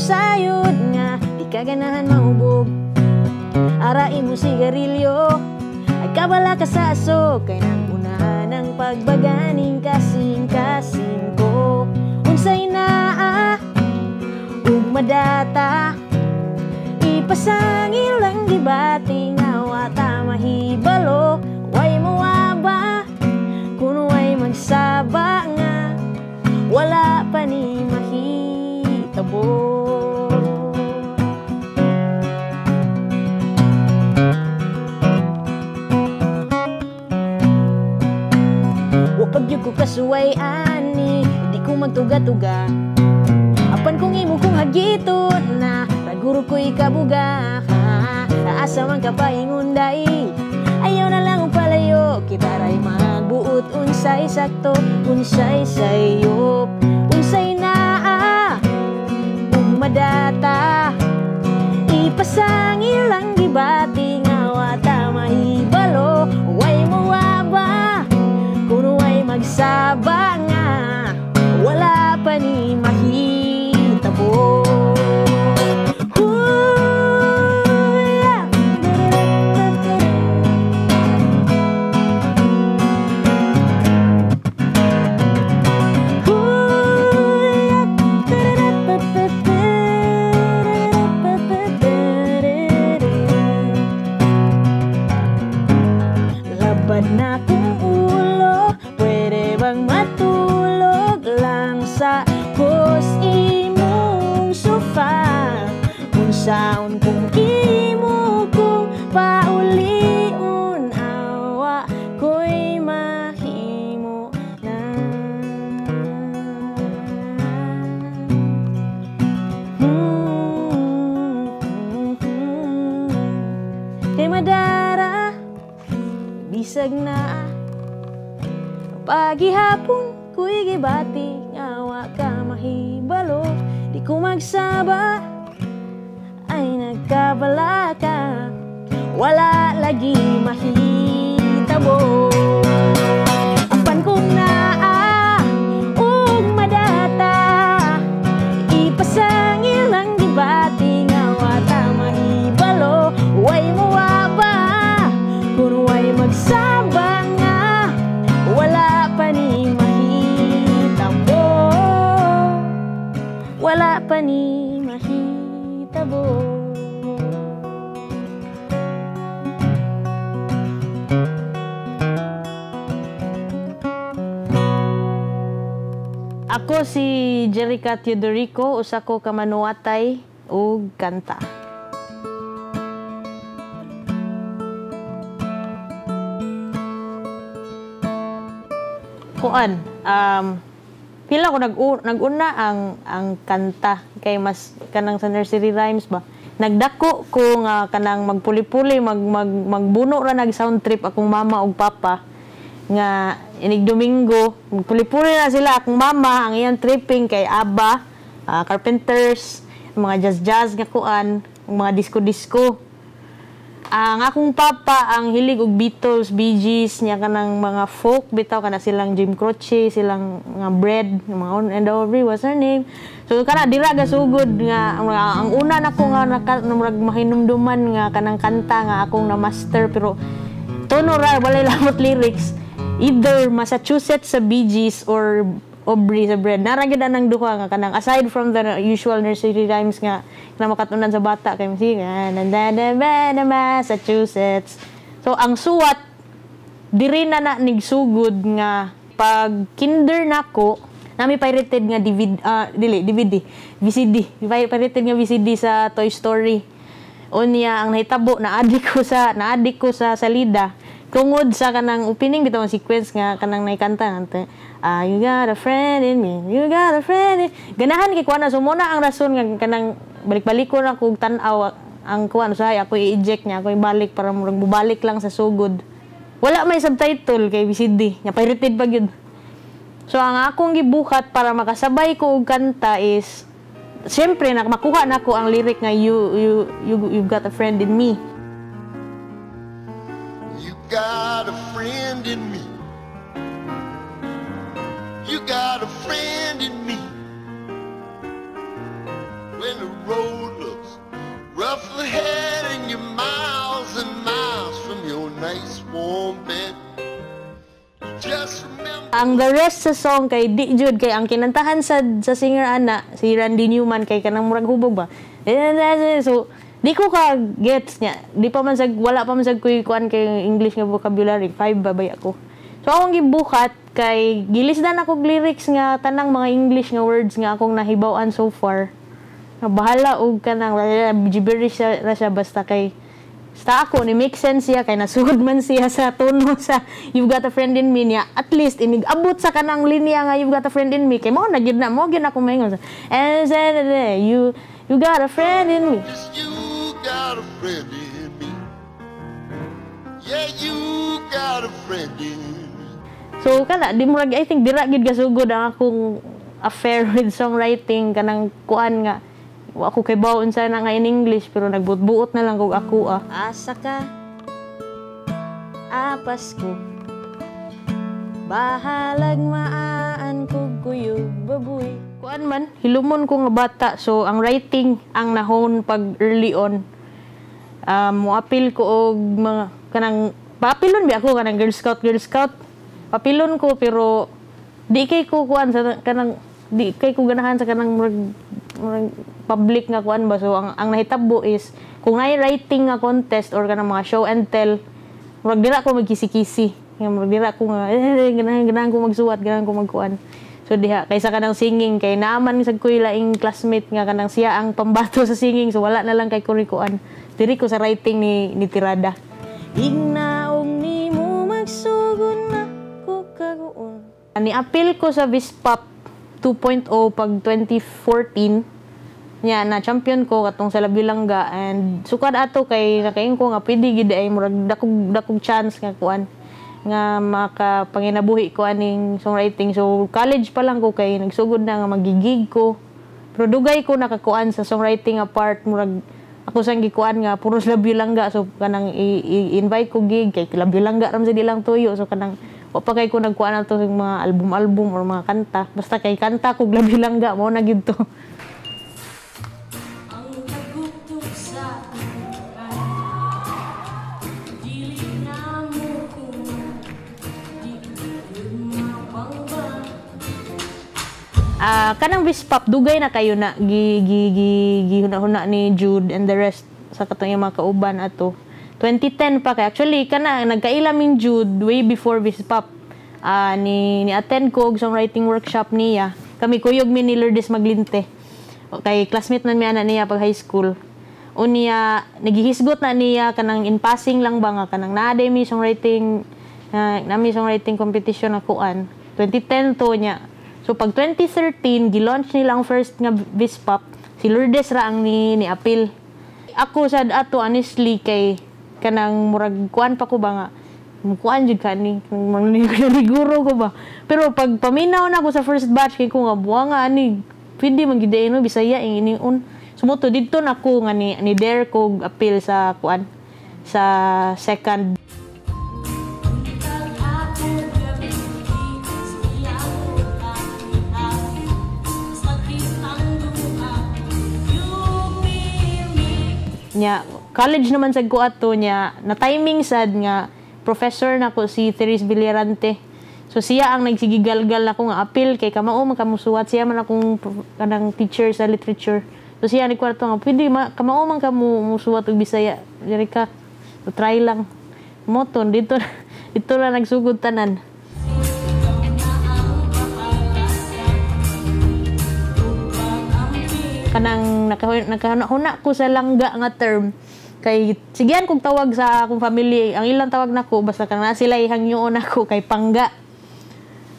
sayod nga di ka ganahan mahubog. Ara imo sigarilyo ay kabala ka sa aso, kay naguna ng pagbaganing kasing-kasing ko. Unsay naa ug madata, ipasangil ang gibati nga wa ta mahibalo. Way moaba kun way magsaba nga wala pa ni mahitabo. Wa pag yun ko kasuway ani, hindi ko magtuga-tuga. Apan kung imo kong hagiton na raguro ko'y kabuga. Asa man ka paingon day, ayaw na lang og palayo. Kita ray magbuot unsay sakto, unsay sayop, unsay naa ug madata. Ipasangil ang gibati nga wa ta mahibalo. Way moaba kun way magsaba nga wala pa ni mahitabo. Labad na kong ulo, pwede bang matulog lang sa kus imong sofa? Unsaon kung imo kong paulion, awa ko'y mahimo na. Kay madara, bisag na pagihapon ko'y gibati nga wa ka mahibalo. Di ko magsaba ay nagkabala ka, wala lagi mahitabo. Apan kung naa ug madata, ipasangil ang gibati nga wa ta mahibalo. Way moaba kun way magsaba nga wala pa ni mahitabo. Wala pa ni mahitabo. Ako si Jerica Teodorico, usa ko ka manuwatay ug kanta. Kuan, pila ko nag-una ang kanta kay mas kanang sa nursery rhymes ba. Nagdako ko nga kanang magpuli-puli, magbuno ra nag sound trip akong mama ug papa nga inig Domingo magpuli-puli na sila akong mama ang iyang tripping kay ABBA, Carpenters, mga jazz-jazz nga kuan, mga disco-disco. Ang akong papa ang hilig og Beatles, Bee Gees, niya kanang mga folk bitaw kana silang Jim Croce, silang mga Bread, mga On and Aubrey was her name. So kana dira gasugod nga ang una nako nga murag mahinumduman nga kanang kanta nga akong na master pero tono ra walay lamot lyrics. Either Massachusetts sa Bee Gees or Aubrey sa Bread. Nara gyud anang duha nga kanang aside from the usual nursery rhymes nga na makatunan sa bata kay sige na Massachusetts. So ang suwat diri na na nigsugod nga pag kinder nako nami pirated nga DVD, dili DVD, VCD, pirated nga VCD sa Toy Story. Unya ang nahitabo na-addict ko sa salida tungod sa kanang opening bitaw ang sequence nga kanang naikanta ante, you got a friend in me, you got a friend in. Ganahan kay kuana, so muna ang rason nga kanang balik-balik ko na kog tan-aw ang kuan usahay ako i-eject niya, ako ibalik para murag bubalik lang sa sugod. Wala may subtitle kay VCD, nya pirated pa gyud. So ang akong gibuhat para makasabay ko og kanta is siyempre na makuha nako ang lyric nga you got a friend in me. You got a friend in me. You got a friend in me. When the nice warm bed. Just remember. Ang the rest sa song kay di jud kay ang kinantahan sa singer ana, si Randy Newman, kay kanang murag hubog ba. So di ko ka gets niya. Di pa man sag wala pa man sad koy kuan kay English nga vocabulary, 5 ba bay ako. So akong gibuhat kay gilisdan ako lyrics nga tanang mga English nga words nga akong nahibaw-an so far. Nga bahala og kanang gibberish ra siya, basta kay sa ako ni make sense siya kay nasugod man siya sa tono sa "You've Got a Friend in Me" niya. At least inig abot sa kanang linya nga "You've got a friend in me" kay mao na gyud na, mao gyud ako maingon and you got a friend in me. Just you got a friend in me. Yeah, you got a friend in me. So kana di murag, I think dira gid gasugod ang akong affair with songwriting, kanang kuan nga wa ko kay unsa na nga in English, pero nagbuot-buot na lang kog ako ah. Asa ka? Apas ko. Bahalag maan kog kuyog baboy. Kuan man, hilumon ko nga bata, so ang writing ang nahon pag early on. Moapil ko og mga kanang paapilon bi ako kanang Girl Scout, Girl Scout. Papilon ko, pero di kay ko kuan sa kanang di kay ko ganahan sa kanang murag public nga kuan ba. So ang nahitabo is kung naay writing nga contest or kanang mga show and tell, murag dira ko magkisi-kisi. Nga murag dira ko nga eh, ganahan ganahan ko magsuwat, ganahan ko magkuan. So diha kaysa kanang singing kay naaman sad ko'y laing classmate nga kanang siya ang pambato sa singing, so wala na lang kay ko kuan. Diri ko sa writing ni tirada. Ignaog nimo magsugod na ko kaguon. Ni appeal ko sa Vispop 2.0 pag 2014 niya, na champion ko katong sa Labilangga, and sukad ato kay nakaingon ko nga pwede gid ay murag dakog dakog chance nga kuan nga makapanginabuhi ko aning songwriting. So college pa lang ko kay nagsugod na nga magigig ko. Pero dugay ko nakakuan sa songwriting nga part, murag ako sang gikuan nga puros Labilangga. So kanang i-invite ko gig kay Labilangga ra man sa ilang tuyo. So kanang wa pa kay ko nagkuan ato sa mga album-album or mga kanta. Basta kay kanta ko Labilangga, mao na gid to. Ang kaguktok sa dili na mo kung di mapangba. Ah, kanang Vispop dugay na kayo na gi gi gi gihuna-huna ni Jude and the rest sa katong iyang mga kauban ato. 2010 pa kay actually kana nagkaila ming Jude way before Vispop. Ah, ni ni attend ko og songwriting workshop niya. Kami kuyog mi ni Lourdes Maglinte. Kay classmate man mi ana niya pag high school. Unya nagihisgot na niya kanang in passing lang ba nga kanang naa mi songwriting nami songwriting competition na kuan. 2010 to niya. So pag 2013 gi-launch nila ang first nga Vispop, si Lourdes ra ang ni appeal. Ako sad ato honestly kay kanang murag kuan pa ko ba nga kuan jud ka ni maniguro ko ba. Pero pag paminaw na ako sa first batch kay ko nga buwa nga ani pwede man gid no Bisaya ing iniun. So mo to didto na ko nga ni dare ko appeal sa kuan sa second. Untag ako gabi sa iyang sakit ang duha, you feel me. Nya college naman sad ko ato nya, na timing sad nga professor na ko si Therese Villarante. So siya ang nagsigigalgal ako nga appeal kay kamao man kamusuwat, siya man akong kanang teacher sa literature. So siya ni kwarto nga pwede ma, kamao man ka mo musuwat og Bisaya diri ka. So, try lang moton dito dito na nagsugod tanan. Ikaw na ang bahala sa pag-ampi. Kanang nakahuna ko sa langga nga term kay sigian kog tawag sa akong family, ang ilang tawag nako basta kanang naa sila hangyoon ako kay pangga.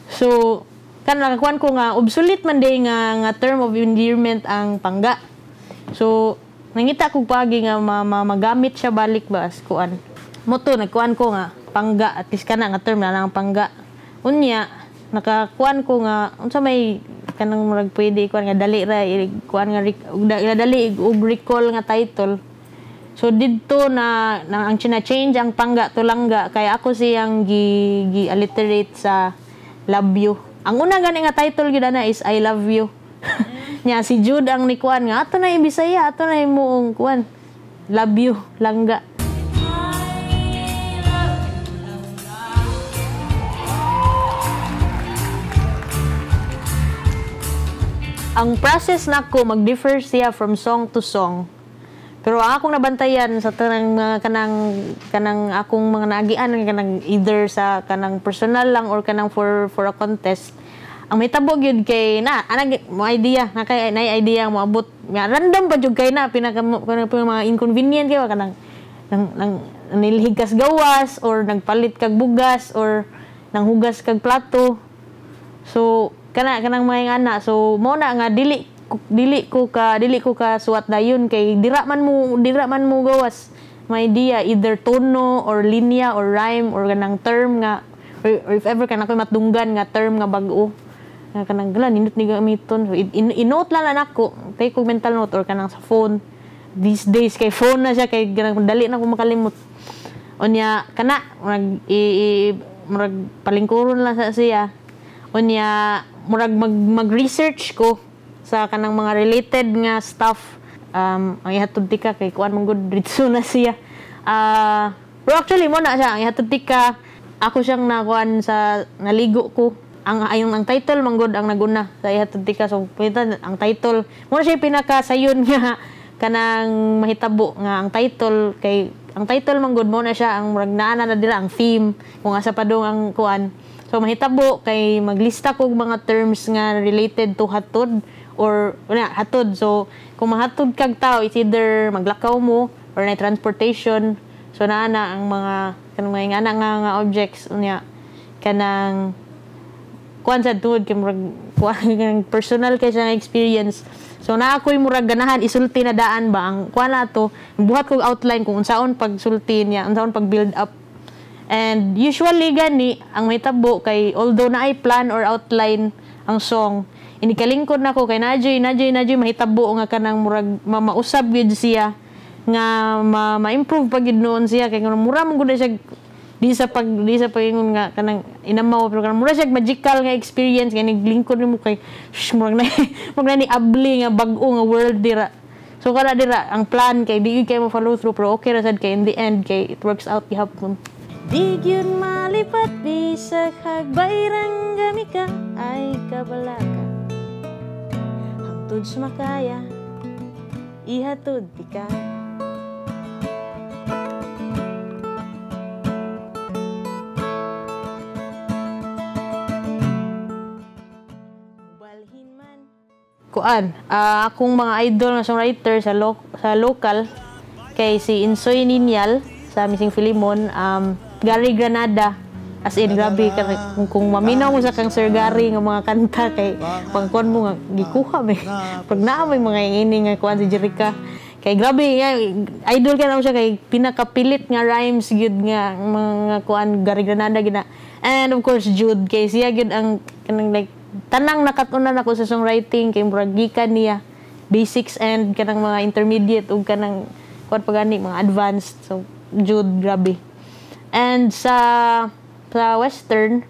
So kan nakakuan ko nga obsolete man day nga term of endearment ang pangga. So nangita kog paagi nga magamit siya balik ba as kuan mo to, nagkuan ko nga pangga, at least kana nga term na lang pangga. Unya nakakuan ko nga unsa may kanang murag pwede kuan nga dali ra kuan nga dali og recall nga title. So didto na ang china-change ang pangga to langga kay ako siyang gi alliterate sa "love you". Ang una gani nga title gyud ana is "I Love You". Nya si Jude ang nikuan nga ato na Bisaya, ato na imong kuan, "Love you langga". I love Ang process nako mag-differ siya from song to song. Pero ang akong nabantayan sa tanang mga kanang akong mga naagian, kanang either sa kanang personal lang or kanang for a contest, ang mahitabo gyud kay na anag mo idea na kay na idea moabot nga random pa jud kay na pinaka kanang mga inconvenient kay ba, kanang nang nilhig kas gawas or nagpalit kag bugas or nanghugas kag plato. So kanang mga ana, so mo na nga dili ko ka suwat dayon kay dira man mo gawas may idea, either tono or linya or rhyme or kanang term nga or if ever kanang ako'y matdunggan nga term nga bag-o nga kanang gala nindot ni gamiton, so in-note lang na nako, take ko mental note or kanang sa phone. These days kay phone na siya, kay kanang dali na ko makalimot. Unya kana murag murag palingkuron lang sa siya. Unya murag mag-research ko sa kanang mga related nga stuff. Ang Ihatod Tika kay kuan man gud, diretso na siya. Pero actually mo na siya ang Ihatod Tika, ako siyang nakuan sa naligo ko. Ang title man gud ang naguna sa Ihatod Tika. So pwede ang title mo na siya pinakasayon nga kanang mahitabo nga ang title, kay ang title man gud mo na siya ang murag naa na dira ang theme kung asa padung ang kuan. So mahitabo kay maglista kog mga terms nga related to hatod or wala hatod. So kung mahatod kag tao, it's either maglakaw mo or na transportation. So naa na ang mga kanang mga ingana nga objects. Unya kanang kuan sa tungod kay murag kuan kanang personal kay siya nga experience. So naa ako'y murag ganahan isulti na daan ba ang kuan na to, buhat kog outline kung unsaon pagsulti niya, unsaon pag build up. And usually gani ang mahitabo kay although naay plan or outline ang song, inikalingkod nako kay nadyoy mahitabo nga kanang murag mausab gyud siya nga ma-improve pa gyud noon siya, kay nga mura man gud na siya di sa pagingon nga kanang inamaw, pero kanang mura siya magical nga experience nga niglingkod nimo kay shh, murag na ni abli nga bag-o nga world dira. So kana dira ang plan kay di gyud kay mo follow through, pero okay ra sad kay in the end kay it works out gihapon. Di gyud malipat bisag hagbay rang gamika ay kabalaka, hangtod sa makaya ihatod tika. Balhin man kuan, akong mga idol nga songwriter sa local kay si Insoy Ninyal sa Missing Filimon, Gary Granada. As in grabe kung maminaw mo sa kang Sir Gary nga mga kanta kay pagkuan mo nga gikuha may pag naa may mga ini nga kuan si Jerica kay grabe nga idol kay namo siya kay pinakapilit nga rhymes gyud nga mga kuan Gary Granada gina. And of course Jude, kay siya gyud ang kanang like tanang nakatunan ako sa songwriting kay murag gikan niya basics and kanang mga intermediate ug kanang kuan pa gani mga advanced. So Jude, grabe. And sa western,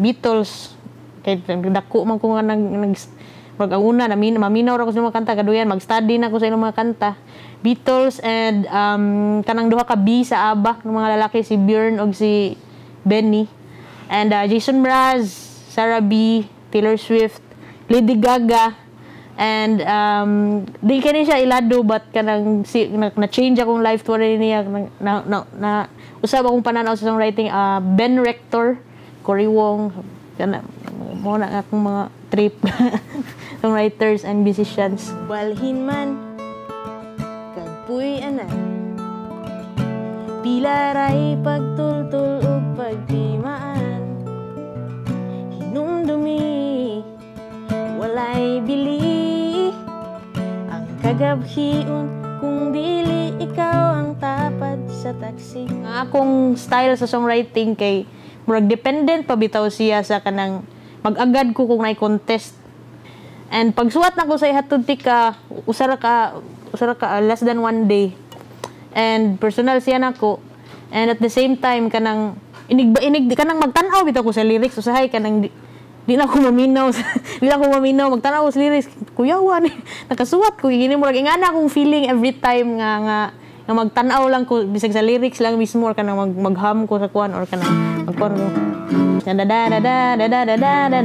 Beatles, kay dako man ko nga nag murag ang una maminaw ra ko sa mga kanta kaduyan, mag-study na ko sa ilang mga kanta. Beatles and kanang duha ka B sa ABBA ng mga lalaki, si Bjorn ug si Benny. And Jason Mraz, Sarah B, Taylor Swift, Lady Gaga, and di kani siya ilado but kanang si, na change akong life to niya na usab akong pananaw sa songwriting, Ben Rector, Cory Wong, kana mo na akong mga trip songwriters and musicians. Balhin man kag puy-anan, pila ray pagtultul ug pagtimaan, hinumdumi walay bili ang kagabhion kung dili ikaw ang tapad sa taxi. Ang akong style sa songwriting kay murag dependent pa bitaw siya sa kanang mag-agad ko kung naay contest. And pagsuwat nako sa Ihatod Tika, usa ra ka less than one day. And personal siya nako. And at the same time kanang inig inig kanang magtan-aw bitaw ko sa lyrics usahay kanang di na ko maminaw, magtan-aw ko sa lyrics, kuyawa ni nakasuwat ko gini, murag ingana akong feeling every time nga magtan-aw lang ko bisag sa lyrics lang mismo or kanang magham ko sa kuan or kanang magkuan ko da da da da da da da da da da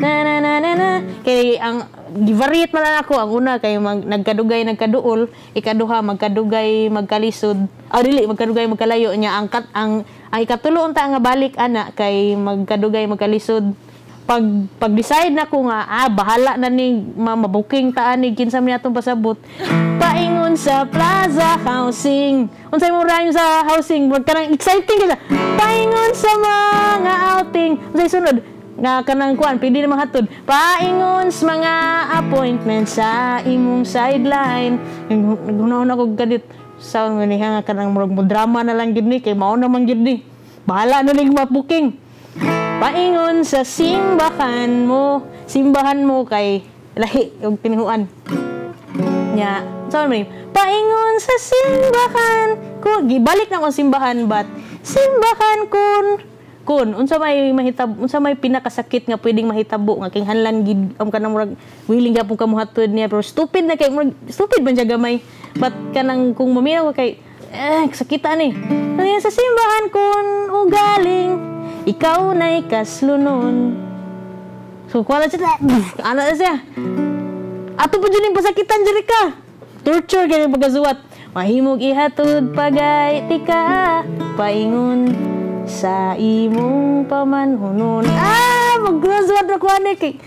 na na na na na kay ang Gi-variate man lang ako. Ang una kay nagkadugay nagkaduol, ikaduha magkadugay magkalisod. Ah, dili, magkadugay magkalayo nya ang kat, ang ikatulo unta nga balik ana kay magkadugay magkalisod. Pag decide na ko nga bahala na ni mabuking ta ani, kinsa man atong pasabot, paingon sa Plaza Housing. Unsay mo rhyme sa housing? Wag kanang exciting kay, paingon sa mga outing. Unsay sunod nga kanang kuan pwede na mahatod? Paingon sa mga appointment sa imong sideline. Naghunahon ako kadit sa nga niya nga kanang murag mo drama na lang gid ni kay mao naman gid ni, bahala na ning mabuking. Paingon sa simbahan mo, simbahan mo kay lahi og tinuan nya. So man, paingon sa simbahan ko, gibalik na akong simbahan, but simbahan kun unsa may mahitab, unsa may pinakasakit nga pwedeng mahitabo nga kinahanglan gid am kanang murag willing gyapon ka mohatod niya, pero stupid na kay murag stupid man siya gamay, but kanang kung maminaw ka kay sakita ni. Kaya sa simbahan kun ugaling ikaw na'y kaslunon. So kuha siya, ano na siya. Ato pa dyan yung pasakitan dyan ka. Torture kaya pagkazuwat. Mahimog ihatod pagay tika paingon sa imong pamanhunon. Ah, magkazuwat na kuha ni kay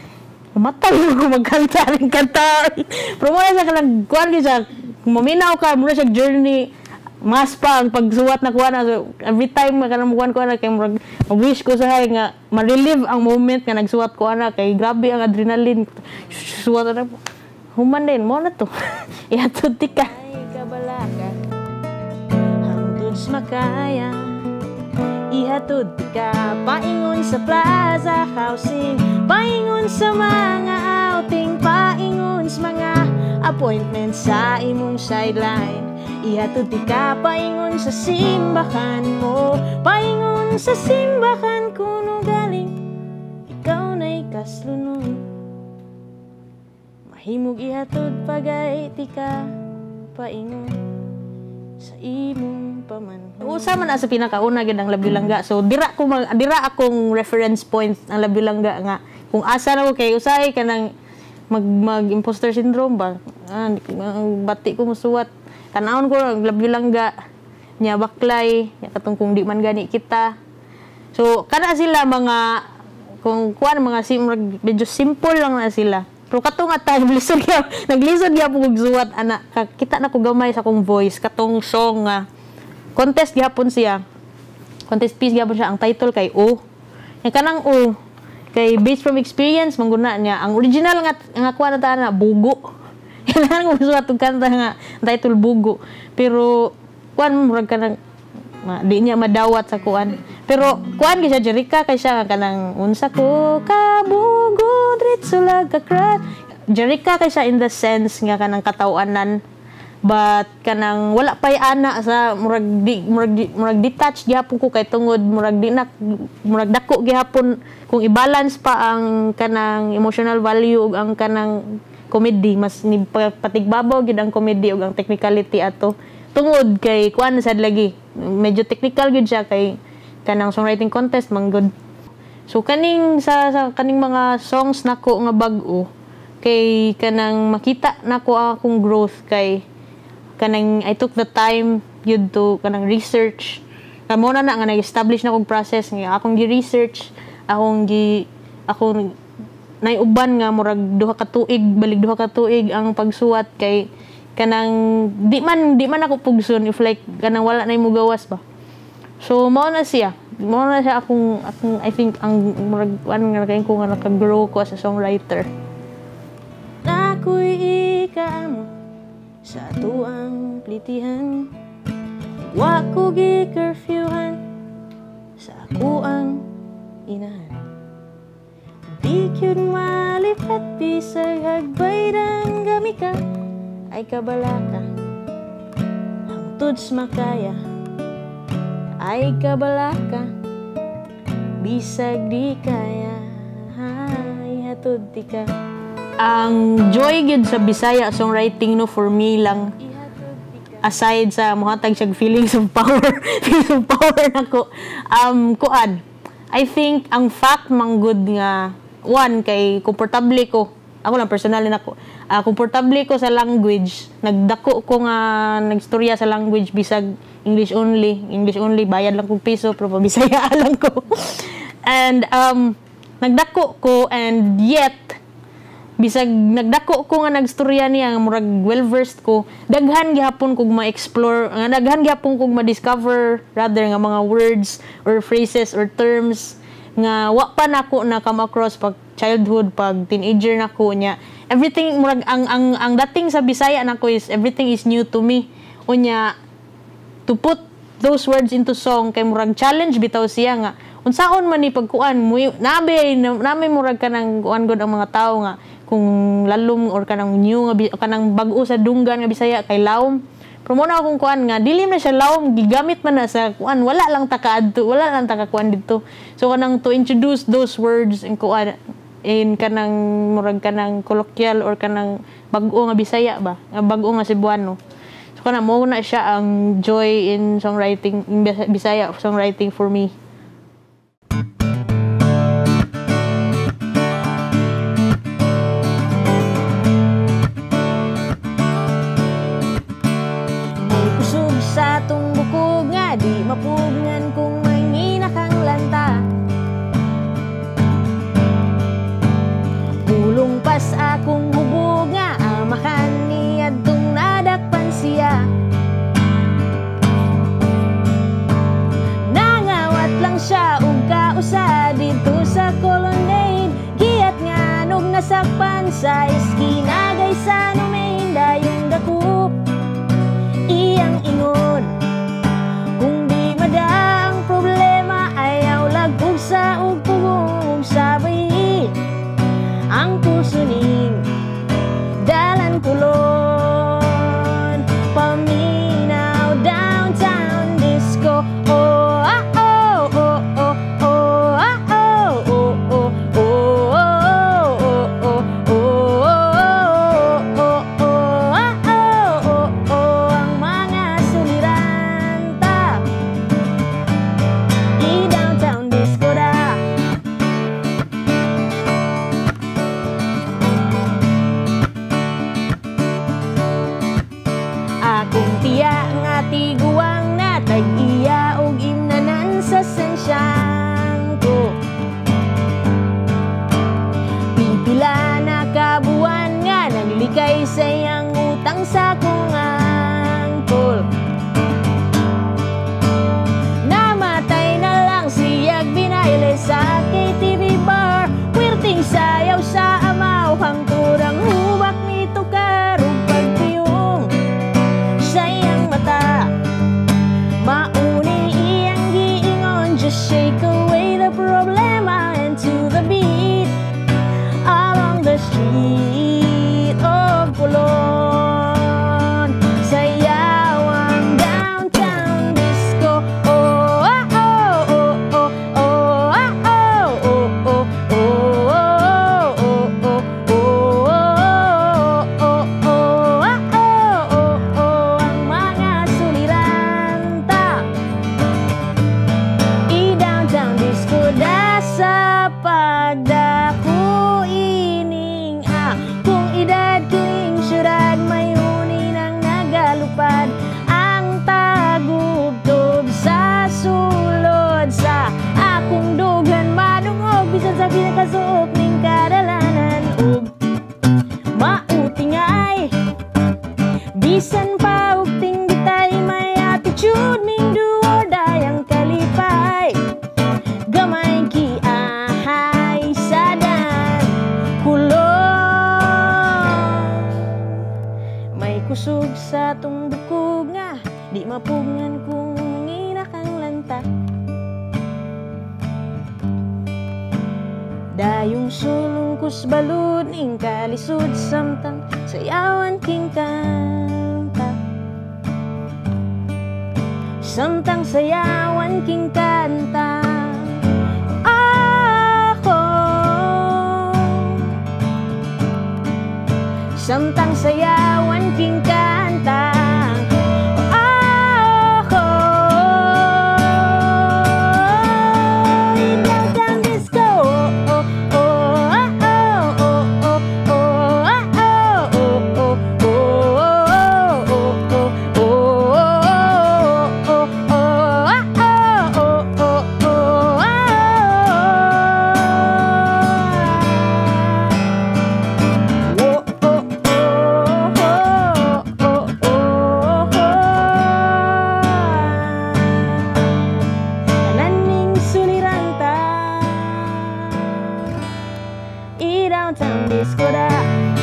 matay ko magkanta rin kanta. Pero mo na siya kanang kuhan siya. Kung maminaw ka, muna siya journey, mas pa ang pagsuwat na kuha na. So, every time nga kanang mukuan ko na kay murag mag-wish ko sa hay nga ma-relive ang moment nga nagsuwat ko ana kay grabe ang adrenaline. Suwat na human din mo na to. Ihatod ti ka. Ay kabalaka hangtod sa makaya, ihatod ka paingon sa Plaza Housing, paingon sa mga outing, paingon sa mga appointment sa imong sideline. Ihatod ka paingon sa simbahan mo, paingon sa simbahan kuno galing ikaw na'y kaslunon. Mahimog ihatod pagay ti ka paingon sa imong pamanhon. Usa man na sa pinakauna gid ang Labi Langga. So dira akong reference point ang Labi Langga nga kung asa na ko kay usahay kanang mag mag imposter syndrome ba. Ah, bati ko musuwat. Tanawon ko ang Labi Langga nya, Baklay, nya katong Kung Di Man Gani Kita. So kana sila mga kung kuan mga sim, medyo simple lang na sila. Pero kato nga time lisod gyud, naglisod gyud kog suwat ana. Kita na ko gamay sa akong voice katong song nga contest gyapon siya. Contest piece gyapon siya, ang title kay O. Yang kanang O kay based from experience mangguna niya. Ang original nga nga kuan na ta na Bugo. Kailangan ko suwat og kanta nga ang title Bugo. Pero kuan murag kanang di niya madawat sa kuan. Pero kuan kay siya, Jerika kay siya kanang unsa ko kabugo diretso lag ka crush. Jerika kay siya in the sense nga kanang katawanan, but kanang wala pay ana sa murag detached gihapon ko kay tungod murag di na murag dako gihapon kung i-balance pa ang kanang emotional value ug ang kanang comedy. Mas ni patigbabaw gid ang comedy ug ang technicality ato tungod kay kuan sad lagi medyo technical gyud siya kay kanang songwriting contest man gud. So kaning sa kaning mga songs nako nga bag-o kay kanang makita nako akong growth kay kanang I took the time yun to kanang research. Kamo na na nga nag-establish na kog process nga akong gi-research, akong gi akong naiuban nga murag 2 ka tuig, balik 2 ka tuig ang pagsuwat kay kanang di man ako pugson if like kanang wala na mo gawas ba. So mao na siya akong I think ang murag ano nga kay ko nga naka-grow ko as a songwriter. Ako'y ikaamo sa tuang plitihan. Wa ko gi-curfewhan sa akuang inahan. Di kyud malipat bisag hagbay gami ka. Ay kabalaka hangtod sa makaya. Ay kabalaka bisag di kaya. Ay hatod di ka. Ang joy gyud sa Bisaya songwriting, no, for me lang, aside sa mohatag siya feelings of power nako, kuan, I think ang fact manggod nga one kay komportable ko Ako lang personally nako. Komportable ko sa language. Nagdako ko nga nagstorya sa language bisag English only, English only, bayad lang kog piso pero pabisaya lang ko. And nagdako ko and yet bisag nagdako ko nga nagstorya niya nga murag well versed ko, daghan gihapon kog ma-explore nga, daghan gihapon kog ma-discover rather nga mga words or phrases or terms nga wa pa nako na come across pag childhood, pag teenager nako niya. Everything murag ang dating sa Bisaya nako is everything is new to me. Unya to put those words into song kay murag challenge bitaw siya nga unsaon man ni pagkuan mo nabi nami murag kanang kuan gud ang mga tao nga kung lalom or kanang new nga kanang bag-o sa dunggan nga Bisaya kay lawom. Pero mo na akong kuan nga dili man siya lawom, gigamit man na sa kuan, wala lang ta kaadto, wala lang ta kakuan didto. So kanang to introduce those words in kuan, in kanang murag kanang colloquial or kanang bag-o nga Bisaya ba, nga bag-o nga Cebuano. So kana mo na siya ang joy in songwriting in Bisaya songwriting for me. May kusog sa atong bukog nga di mapugngan kung mangina kang lanta. Pulong pas akong hubog nga amakan niadtong nadakpan siya. Nangawat lang siya og kausa didto sa Colonnade. Giyat nga nog nasakpan sa eskina gay sa numain dayong dakop. Iyang ingon, kung di madaang problema ayaw lagpog sa ug pugong sabay ang puso ning dalan Colon. Paminaw downtown disco. Oh ah, oh oh oh oh ah, oh oh oh oh oh oh oh oh oh oh ah, oh oh oh ang mga suliranta i downtown disco da. Akong tiya nga tiguang na tag-iya og imnanan sa sensyang ko. Pipila na kabuan nga naglikay sa iyang utang sa akong angkol. Namatay na lang siyag binayle sa KTV bar. Puwerteng sayaw sa amaw hangtod ang hubak nito karog pagtiyong sa iyang mata. Mauni iyang giingon, just shake away the problema and to the beat along the street of Colon. Sayaw ang downtown disco. Oh, ah, oh, oh, oh, oh, ah, oh, oh, oh, oh, oh, oh, oh, oh, oh, oh, ah, oh, oh, oh, ang mga suliranta i downtown disco da. Sa pagdako ining akong edad kining syudad may uni nang nagalupad ang tagubtob sa sulod sa akong dughan madungog bisan sa pinakasuok ning kadalanan ug mautingay bisan pa og tinggitay may attitude ning do or die ang kalipay gamay kiahay sa dan Colon. May kusog sa atong bukog nga di mapugngan kung mangina kang lanta. Dayong sulong kus balud ning kalisod samtang sayawan king kanta. Samtang sayawan king kanta. Ako samtang sayawan king kanta. Ako downtown disco. Oh oh ah, oh oh oh oh Downtown disco da.